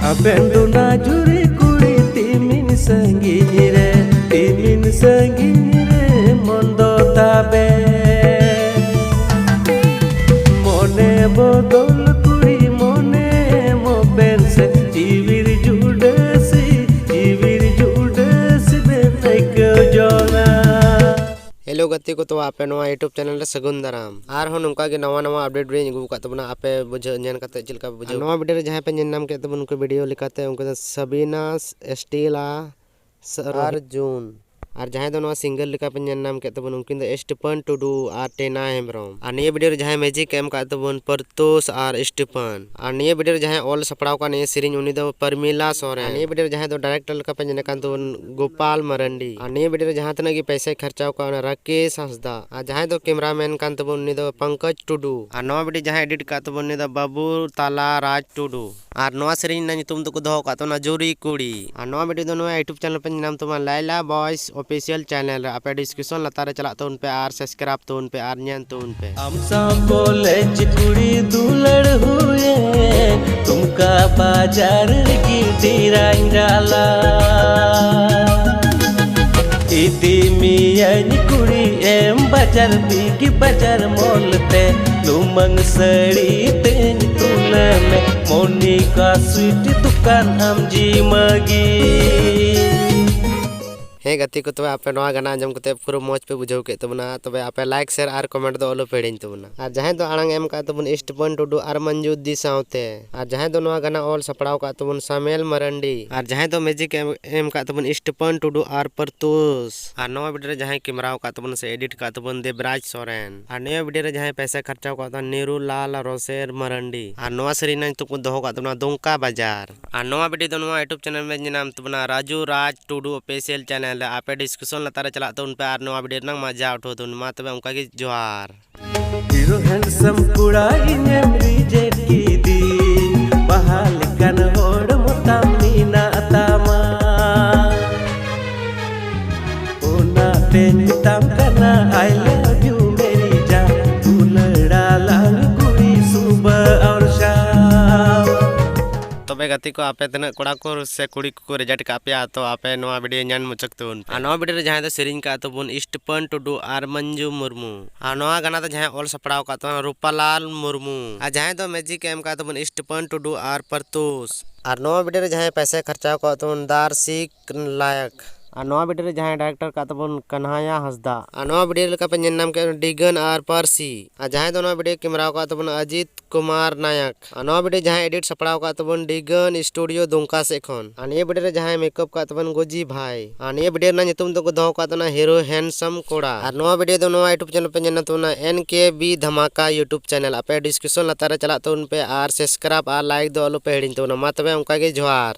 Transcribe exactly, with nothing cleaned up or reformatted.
ᱟᱵᱮᱱ ᱫᱚ ᱱᱟ ᱡᱩᱨᱤ ᱠᱩᱲᱤ ᱛᱤᱢᱤᱱ ᱥᱟᱺᱜᱤᱧ ᱨᱮ, ᱛᱤᱢᱤᱱ ᱥᱟᱺᱜᱤᱧ ᱨᱮ ᱢᱚᱱ ᱫᱚ ᱛᱟᱵᱮᱱ᱾ ᱢᱚᱱᱮ ᱵᱚᱫᱚᱞ ᱠᱩᱲᱤ ᱢᱚᱱᱮ ᱮᱢᱚᱜ ᱵᱮᱱ ᱥᱮ, ᱡᱤᱣᱤᱨ ᱡᱩᱰᱟᱹᱥᱤ, ᱡᱤᱣᱤᱨ ᱡᱩᱰᱟᱹᱥᱤ ᱵᱮᱱ ᱟᱹᱭᱠᱟᱹᱣ ᱡᱚᱝᱟ᱾ ᱦᱮᱞᱳ ᱜᱟᱛᱮ ᱠᱚ, ᱛᱚ ᱟᱯᱮ ᱱᱚᱣᱟ YouTube ᱪᱮᱱᱮᱞ ᱨᱮ ᱥᱟᱹᱜᱩᱱ ᱫᱟᱨᱟᱢ᱾ ᱟᱨᱦᱚᱸ ᱱᱚᱝᱠᱟ ᱜᱮ ᱱᱟᱣᱟ ᱱᱟᱣᱟ ᱟᱯᱰᱮᱴ ᱨᱤᱧ ᱟᱹᱜᱩ ᱟᱠᱟᱫ ᱛᱟᱵᱚᱱᱟ, ᱟᱯᱮ ᱵᱩᱡᱷᱟᱹᱣ ᱧᱮᱞ ᱠᱟᱛᱮ ᱪᱮᱫ ᱞᱮᱠᱟ ᱯᱮ ᱵᱩᱡᱷᱟᱹᱣ? ᱟᱨ ᱱᱚᱣᱟ ᱵᱷᱤᱰᱤᱭᱳ ᱨᱮ ᱡᱟᱦᱟᱸᱭ ᱯᱮ ᱧᱮᱞ ᱧᱟᱢ ᱠᱮᱫ ᱛᱟᱵᱚᱱ ᱩᱱᱠᱩ ᱵᱷᱤᱰᱤᱭᱳ ᱞᱮᱠᱟᱛᱮ, ᱩᱱᱠᱩ ᱫᱚ ᱥᱟᱵᱤᱱᱟ, ᱮᱥᱴᱤᱞᱟ, ᱥᱟᱨ- ᱟᱨ ᱡᱩᱱ᱾ ᱟᱨ ᱡᱟᱦᱟᱸᱭ ᱫᱚ ᱱᱚᱣᱟ ᱥᱤᱝᱜᱟᱨ ᱞᱮᱠᱟ ᱯᱮ ᱧᱮᱞ ᱧᱟᱢ ᱠᱮᱫ ᱛᱟᱵᱚᱱ, ᱩᱱᱠᱤᱱ ᱫᱚ ᱮᱥᱴᱤᱯᱟᱱ ᱴᱩᱰᱩ ᱟᱨ ᱴᱮᱱᱟ ᱦᱮᱢᱵᱨᱚᱢ᱾ ᱟᱨ ᱱᱤᱭᱟᱹ ᱵᱷᱤᱰᱤᱭᱳ ᱨᱮ ᱡᱟᱦᱟᱸᱭ ᱢᱮᱡᱤᱠ ᱮ ᱮᱢ ᱠᱟᱫ ᱛᱟᱵᱚᱱ, ᱯᱟᱨᱛᱳᱥ ᱟᱨ ᱥᱴᱤᱯᱟᱱ᱾ ᱟᱨ ᱱᱤᱭᱟᱹ ᱵᱷᱤᱰᱤᱭᱳ ᱨᱮ ᱡᱟᱦᱟᱸᱭ ᱚᱞ ᱥᱟᱯᱲᱟᱣ ᱠᱟᱜ ᱱᱤᱭᱟᱹ ᱥᱮᱨᱮᱧ, ᱩᱱᱤ ᱫᱚ ᱯᱟᱨᱢᱤᱞᱟ ᱥᱚᱨᱮᱱ᱾ ᱟᱨ ᱱᱤᱭᱟᱹ ᱵᱷᱤᱰᱤᱭᱳ ᱨᱮ ᱡᱟᱦᱟᱸᱭ ᱫᱚ ᱰᱟᱭᱨᱮᱠᱴᱚᱨ ᱞᱮᱠᱟ ᱯᱮ ᱧᱮᱞᱮ ᱠᱟᱱ ᱛᱟᱵᱚᱱ, ᱜᱳᱯᱟᱞ ᱢᱟᱨᱟᱱᱰᱤ᱾ ᱟᱨ ᱱᱤᱭᱟᱹ ᱵᱷᱤᱰᱤᱭᱳ ᱨᱮ ᱡᱟᱦᱟᱸ ᱛᱤᱱᱟᱹᱜ ᱜᱮ ᱯᱚᱭᱥᱟᱭ ᱠᱷᱚᱨᱪᱟᱣ ᱠᱟᱜ, ᱚᱱᱟ ᱨᱟᱠᱮᱥ ᱦᱟᱸᱥᱫᱟ᱾ ᱟᱨ ᱡᱟᱦᱟᱸᱭ ᱫᱚ ᱠᱮᱢᱨᱟᱢᱮᱱ ᱠᱟᱱ ᱛᱟᱵᱚᱱ, ᱩᱱᱤ ᱫᱚ ᱯᱚᱝᱠᱚᱡᱽ ᱴᱩᱰᱩ᱾ ᱟᱨ ᱱᱚᱣᱟ ᱵᱷᱤᱰᱤᱭᱳ ᱡᱟᱦᱟᱸᱭ ᱮᱰᱤᱴ ᱠᱟᱜ ᱛᱟᱵᱚᱱ, ᱩᱱᱤ ᱫᱚ ᱵᱟᱹᱵᱩ ᱛᱟᱞᱟ ᱨᱟᱡᱽ ᱴᱩᱰᱩ᱾ ᱟᱨ ᱱᱚᱣᱟ ᱥᱮᱨᱮᱧ ᱨᱮᱱᱟᱜ ᱧᱩᱛᱩᱢ ᱫᱚᱠᱚ ᱫᱚᱦᱚ ᱠᱟᱜ ᱛᱟᱵᱚᱱᱟ ᱡᱩᱨᱤ ᱠᱩᱲᱤ᱾ ᱟᱨ ᱱᱚᱣᱟ ᱵᱷᱤᱰᱤᱭᱳ ᱫᱚ ᱱᱚᱣᱟ YouTube ᱪᱮᱱᱮᱞ ᱯᱮ ᱧᱮᱞ ᱧᱟᱢ ᱛᱟᱵᱚᱱᱟ, ᱞᱟᱭᱞᱟ ᱵᱚᱭᱥ ᱚᱯᱷᱤᱥᱤᱭᱟᱞ ᱪᱮᱱᱮᱞ ᱨᱮ᱾ ᱟᱯᱮ ᱰᱤᱥᱠᱨᱤᱯᱥᱚᱱ ᱞᱟᱛᱟᱨ ᱨᱮ ᱪᱟᱞᱟᱜ ᱛᱟᱵᱚᱱ ᱯᱮ ᱟᱨ ᱥᱟᱵᱥᱠᱨᱟᱭᱤᱵ ᱛᱟᱵᱚᱱ ᱯᱮ ᱟᱨ ᱧᱮᱞ ᱛᱟᱵᱚᱱ ᱯᱮ᱾ ᱟᱢ ᱥᱟᱶ ᱠᱚᱞᱮᱡᱽ ᱠᱩᱲᱤ ᱫᱩᱞᱟᱹᱲ ᱦᱩᱭᱮᱱ, ᱛᱩᱢᱠᱟ ᱵᱟᱡᱟᱨ ᱨᱮᱜᱮ ᱰᱮᱨᱟᱧ ᱰᱟᱞᱟ᱾ ᱤᱫᱤ ᱢᱤᱭᱟᱹᱧ ᱠᱩᱲᱤ ᱮᱢ ᱵᱟᱡᱟᱨ, ᱵᱤᱜᱽ ᱵᱟᱡᱟᱨ ᱢᱚᱞ ᱛᱮ, ᱞᱩᱢᱟᱹᱝ ᱥᱟᱹᱲᱤ ᱛᱮᱧ ᱛᱩᱞᱟᱹᱢᱮ, ᱢᱚᱱᱤᱠᱟ ᱥᱩᱭᱤᱴ ᱫᱚᱠᱟᱱ ᱟᱢ ᱡᱤᱢᱟᱹᱜᱤ᱾ ᱦᱮᱸ ᱜᱟᱛᱮ ᱠᱚ, ᱛᱚᱵᱮ ᱟᱯᱮ ᱱᱚᱣᱟ ᱜᱟᱱᱟ ᱟᱸᱡᱚᱢ ᱠᱟᱛᱮ ᱯᱩᱨᱟᱹ ᱢᱚᱡᱽ ᱯᱮ ᱵᱩᱡᱷᱟᱹᱣ ᱠᱮᱫ ᱛᱟᱵᱚᱱᱟ᱾ ᱛᱚᱵᱮ ᱟᱯᱮ ᱞᱟᱭᱤᱠ, ᱥᱮᱭᱟᱨ ᱟᱨ ᱠᱚᱢᱮᱱᱴ ᱫᱚ ᱟᱞᱚ ᱯᱮ ᱦᱤᱲᱤᱧ ᱛᱟᱵᱚᱱᱟ᱾ ᱟᱨ ᱡᱟᱦᱟᱸᱭ ᱫᱚ ᱟᱲᱟᱝ ᱮᱢ ᱠᱟᱜ ᱛᱟᱵᱚᱱ ᱤᱥᱴᱯᱟᱱ ᱴᱩᱰᱩ ᱟᱨ ᱢᱚᱧᱡᱩ ᱫᱤ ᱥᱟᱶᱛᱮ, ᱟᱨ ᱡᱟᱦᱟᱸᱭ ᱫᱚ ᱱᱚᱣᱟ ᱜᱟᱱᱟ ᱚᱞ ᱥᱟᱯᱲᱟᱣ ᱠᱟᱜ ᱛᱟᱵᱚᱱ ᱥᱟᱢᱮᱞ ᱢᱟᱨᱟᱱᱰᱤ, ᱟᱨ ᱡᱟᱦᱟᱸᱭ ᱫᱚ ᱢᱮᱡᱤᱠ ᱮᱢ, ᱮᱢ ᱠᱟᱜ ᱛᱟᱵᱚᱱ ᱤᱥᱴᱯᱟᱱ ᱴᱩᱰᱩ ᱟᱨ ᱯᱟᱨᱛᱩᱥ, ᱟᱨ ᱱᱚᱣᱟ ᱵᱷᱤᱰᱤᱭᱳ ᱨᱮ ᱡᱟᱦᱟᱸᱭ ᱠᱮᱢᱨᱟᱣ ᱠᱟᱜ ᱛᱟᱵᱚᱱ ᱥᱮ ᱮᱰᱤᱴ ᱠᱟᱜ ᱛᱟᱵᱚᱱ ᱫᱮᱵᱽᱨᱟᱡᱽ ᱥᱚᱨᱮᱱ, ᱟᱨ ᱱᱤᱭᱟᱹ ᱵᱷᱤᱰᱤᱭᱳ ᱨᱮ ᱡᱟᱦᱟᱸᱭ ᱯᱚᱭᱥᱟ ᱠᱷᱚᱨᱪᱟᱣ ᱠᱟᱜ ᱛᱟᱵᱚᱱ ᱱᱤᱨᱩ ᱞᱟᱞ ᱨᱚᱥᱮᱨ ᱢᱟᱨᱟᱱᱰᱤ, ᱟᱨ ᱱᱚᱣᱟ ᱥᱮᱨᱮᱧ ᱨᱮᱱᱟᱜ ᱧᱩᱛᱩᱢ ᱠᱚ ᱫᱚᱦᱚ ᱠᱟᱜ ᱛᱟᱵᱚᱱᱟ ᱫᱩᱢᱠᱟ ᱵᱟᱡᱟᱨ᱾ ᱟᱨ ᱱᱚᱣᱟ ᱵᱷᱤᱰᱤᱭᱳ ᱫᱚ ᱱᱚᱣᱟ YouTube ᱪᱮᱱᱮᱞ ᱨᱮ ᱧᱮᱞ ᱧᱟᱢ ᱛᱟᱵᱚᱱᱟ, ᱨᱟᱡᱩ ᱨᱟᱡᱽ ᱴᱩᱰᱩ ᱚᱯᱷᱤᱥᱤᱭᱟᱞ ᱪᱮᱱᱮᱞ ᱨᱮ᱾ ᱟᱯᱮ ᱰᱤᱥᱠᱨᱤᱯᱥᱚᱱ ᱞᱟᱛᱟᱨ ᱨᱮ ᱪᱟᱞᱟᱜ ᱛᱟᱵᱚᱱ ᱯᱮ ᱟᱨ ᱱᱚᱣᱟ ᱵᱷᱤᱰᱤᱭᱳ ᱨᱮᱱᱟᱜ ᱢᱟᱡᱟ ᱩᱴᱷᱟᱹᱣ ᱛᱟᱵᱚᱱ᱾ ᱢᱟ ᱛᱚᱵᱮ ᱚᱱᱠᱟ ᱜᱮ ᱡᱚᱦᱟᱨ᱾ ᱦᱤᱨᱳ ᱦᱮᱱᱰᱥᱟᱢ ᱠᱚᱲᱟ ᱤᱧᱮᱢ ᱨᱤᱡᱮᱠᱴ ᱠᱤᱫᱤᱧ, ᱵᱟᱦᱟ ᱞᱮᱠᱟᱱ ᱦᱚᱲᱢᱚ ᱛᱟᱢ ᱢᱮᱱᱟᱜ ᱛᱟᱢᱟ᱾ ᱚᱱᱟᱛᱮᱧ ᱢᱮᱛᱟᱢ ᱠᱟᱱᱟ, I love you ᱢᱮᱨᱤ ᱡᱟᱱ, ᱫᱩᱞᱟᱹᱲᱟ ᱞᱟᱝ ᱠᱩᱲᱤ ᱥᱩᱵᱟᱹ ᱟᱨ ᱥᱟᱢ᱾ ᱛᱚᱵᱮ ᱜᱟᱛᱮ ᱠᱚ, ᱟᱯᱮ ᱛᱤᱱᱟᱹᱜ ᱠᱚᱲᱟ ᱠᱚ ᱥᱮ ᱠᱩᱲᱤ ᱠᱚᱠᱚ reject ᱠᱟᱜ ᱯᱮᱭᱟ, ᱛᱚ ᱟᱯᱮ ᱱᱚᱣᱟ video ᱧᱮᱞ ᱢᱩᱪᱟᱹᱫ ᱛᱟᱵᱚᱱ ᱯᱮ᱾ ᱟᱨ ᱱᱚᱣᱟ video ᱨᱮ ᱡᱟᱦᱟᱸᱭ ᱫᱚ ᱥᱮᱨᱮᱧ ᱠᱟᱜ ᱛᱟᱵᱚᱱ ᱥᱴᱤᱯᱷᱟᱱ ᱴᱩᱰᱩ ᱟᱨ ᱢᱚᱧᱡᱩ ᱢᱩᱨᱢᱩ᱾ ᱟᱨ ᱱᱚᱣᱟ ᱜᱟᱱᱟ ᱫᱚ ᱡᱟᱦᱟᱸᱭ ᱚᱞ ᱥᱟᱯᱲᱟᱣ ᱠᱟᱜ ᱛᱟᱵᱚᱱᱟ ᱨᱩᱯᱟᱞᱟᱞ ᱢᱩᱨᱢᱩ᱾ ᱟᱨ ᱡᱟᱦᱟᱸᱭ ᱫᱚ music ᱮ ᱮᱢ ᱠᱟᱜ ᱛᱟᱵᱚᱱ ᱥᱴᱤᱯᱷᱟᱱ ᱴᱩᱰᱩ ᱟᱨ ᱯᱨᱚᱛᱩᱥ᱾ ᱟᱨ ᱱᱚᱣᱟ video ᱨᱮ ᱡᱟᱦᱟᱸᱭ ᱯᱚᱭᱥᱟᱭ ᱠᱷᱚᱨᱪᱟᱣ ᱠᱟᱜ ᱛᱟᱵᱚᱱ ᱫᱟᱨᱥᱤᱠ ᱞᱟᱭᱚᱠ᱾ ᱟᱨ ᱱᱚᱣᱟ video ᱨᱮ ᱡᱟᱦᱟᱸᱭ director ᱠᱟᱜ ᱛᱟᱵᱚᱱ ᱠᱟᱱᱦᱟᱭᱟ ᱦᱟᱸᱥᱫᱟ᱾ ᱟᱨ ᱱᱚᱣᱟ video ᱞᱮᱠᱟ ᱯᱮ ᱧᱮᱞ ᱧᱟᱢ ᱠᱮᱫ ᱰᱤᱜᱟᱱ ᱟᱨ ᱯᱟᱹᱨᱥᱤ᱾ ᱟᱨ ᱡᱟᱦᱟᱸᱭ ᱫᱚ ᱱᱚᱣᱟ video camera ᱠᱟᱜ ᱛᱟᱵᱚᱱ ᱟᱡᱤᱛ ᱠᱩᱢᱟᱨ ᱱᱟᱭᱚᱠ᱾ ᱟᱨ ᱱᱚᱣᱟ video ᱡᱟᱦᱟᱸᱭ edit ᱥᱟᱯᱲᱟᱣ ᱠᱟᱜ ᱛᱟᱵᱚᱱ ᱰᱤᱜᱟᱱ studio ᱫᱩᱢᱠᱟ ᱥᱮᱫ ᱠᱷᱚᱱ᱾ ᱟᱨ ᱱᱤᱭᱟᱹ video ᱨᱮ ᱡᱟᱦᱟᱸᱭ makeup ᱠᱟᱜ ᱛᱟᱵᱚᱱ ᱜᱚᱡᱤ ᱵᱷᱟᱭ᱾ ᱟᱨ ᱱᱤᱭᱟᱹ video ᱨᱮᱱᱟᱜ ᱧᱩᱛᱩᱢ ᱫᱚᱠᱚ ᱫᱚᱦᱚ ᱠᱟᱜ ᱛᱟᱵᱚᱱᱟ Hero Handsome ᱠᱚᱲᱟ᱾ ᱟᱨ ᱱᱚᱣᱟ video ᱫᱚ ᱱᱚᱣᱟ YouTube channel ᱯᱮ ᱧᱮᱞ ᱧᱟᱢ ᱛᱟᱵᱚᱱᱟ N K B ᱫᱷᱟᱢᱟᱠᱟ YouTube channel᱾ ᱟᱯᱮ description ᱞᱟᱛᱟᱨ ᱨᱮ ᱪᱟᱞᱟᱜ ᱛᱟᱵᱚᱱ ᱯᱮ ᱟᱨ subscribe ᱟᱨ like ᱫᱚ ᱟᱞᱚ ᱯᱮ ᱦᱤᱲᱤᱧ ᱛᱟᱵᱚᱱᱟ᱾ ᱢᱟ ᱛᱚᱵᱮ ᱚᱱᱠᱟ ᱜᱮ ᱡᱚᱦᱟᱨ᱾